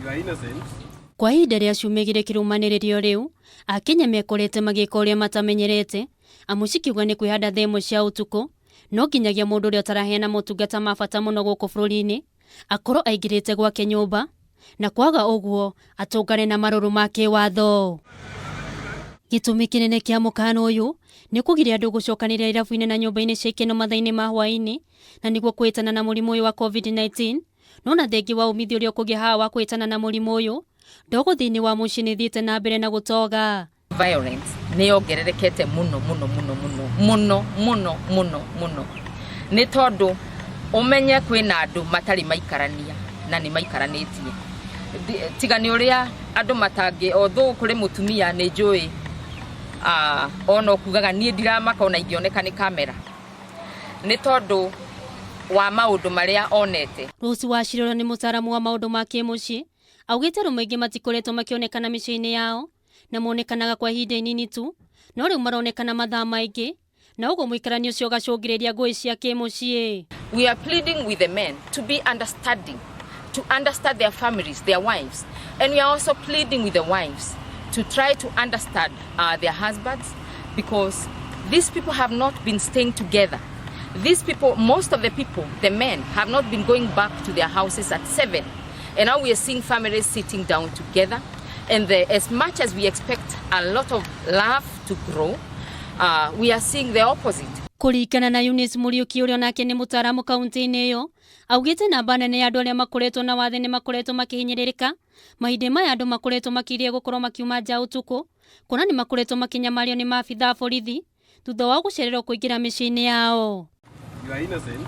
You are innocent. Kwa ihinda rĩa ciumia igĩrĩ kĩrũmanĩrĩrio rĩu, Akenya mekorete magĩka ũrĩa matamenyerete, amu cikiuga nĩ kwĩhanda thaa ĩmwe cia ũtukũ, no nginyagia mũndũ ũrĩa ũtaraheana motungata ma bata mũno gũkũ bũrũri-inĩ akorwo aingĩrĩte gwake nyũmba, na kwaga ũguo atũngane na marũrũ ma kĩwatho. Gĩtũmi kĩnene kĩa mũkana ũyũ nĩ kũgiria andũ gũcokanĩrĩra irabu-inĩ na nyũmba-inĩ cia ikeno mathaa-inĩ ma hwaĩ-inĩ na nĩguo kũhĩtana na mũrimũ ũyũ wa COVID-19. No na thengia wa umithio ũrĩa ũkũgĩa haha wa kũhĩtana na mũrimũ ũyũ, ndogo thĩinĩ wa mũciĩ nĩ ĩthiĩte na mbere na gũtoga. Violence nĩ yongererekete mũno mũno mũno mũno mũno mũno mũno mũno, nĩ tondũ ũmenye kwĩna andũ matarĩ maikarania na nĩ maikaranĩtie. Tiga nĩ ũrĩa andũ matangĩ, although kũrĩ mũtumia nĩ njũĩ ona ũkugaga niĩ ndiramaka ona ingĩoneka nĩ kamera, nĩ tondũ wa maũndũ marĩa onete. Rose Wachira ũrĩa nĩ mũtaaramu wa maũndũ ma kĩmũciĩ augĩte arũme aingĩ matikoretwo makĩonekana mĩciĩ-inĩ yao na monekanaga kwa ihinda inini tu, no rĩu maronekana mathaa maingĩ, na ũguo mũikarani ũcio ũgacũngĩrĩria ngũĩ cia kĩmũciĩ. We are pleading with the men to be understanding, to understand their families, their wives. And we are also pleading with the wives to try to understand their husbands, because these people have not been staying together. These people, most of the people, the men, have not been going back to their houses at 7. And now we are seeing families sitting down together. And as much as we expect a lot of love to grow, we are seeing the opposite. Kũringana na Eunice Mũriũki ũrĩa onake nĩ mũtaaramu kaunti-inĩ ĩyo, augĩte namba nene ya andũ arĩa makoretwo na wathe nĩ makoretwo makĩhinyĩrĩrĩka. Mahinda maya andũ makoretwo makĩria gũkorwo makiuma nja ũtukũ, kuona nĩ makoretwo makĩnyamario nĩ maabitha a borithi thutha wa gũcererwo kũingĩra mĩciĩ-inĩ yao. You are innocent.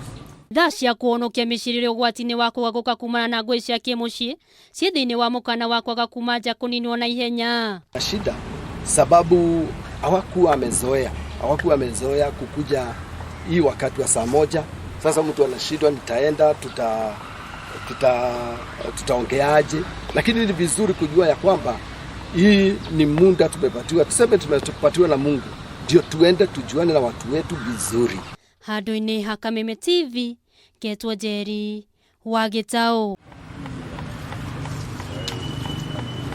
Thaa cia kũhonokia mĩciĩ rĩrĩa ũgwati-inĩ wa kũgagũka kumana na ngũĩ cia kĩmũciĩ ciĩ thĩinĩ wa mũkana wa kwaga kuma nja kũninwo na ihenya. Shida sababu hawakuwa wamezoea kukuja hii wakati wa saa 1. Sasa mtu anashindwa, nitaenda tutaongeaje? Lakini ni vizuri kujua ya kwamba hii ni muda tumepatiwa, tuseme tumepatiwa na Mungu, ndio tuende tujuane na watu wetu vizuri. Handũ-inĩ ha Kameme TV, ngetwo Njeri wa Gĩtaũ.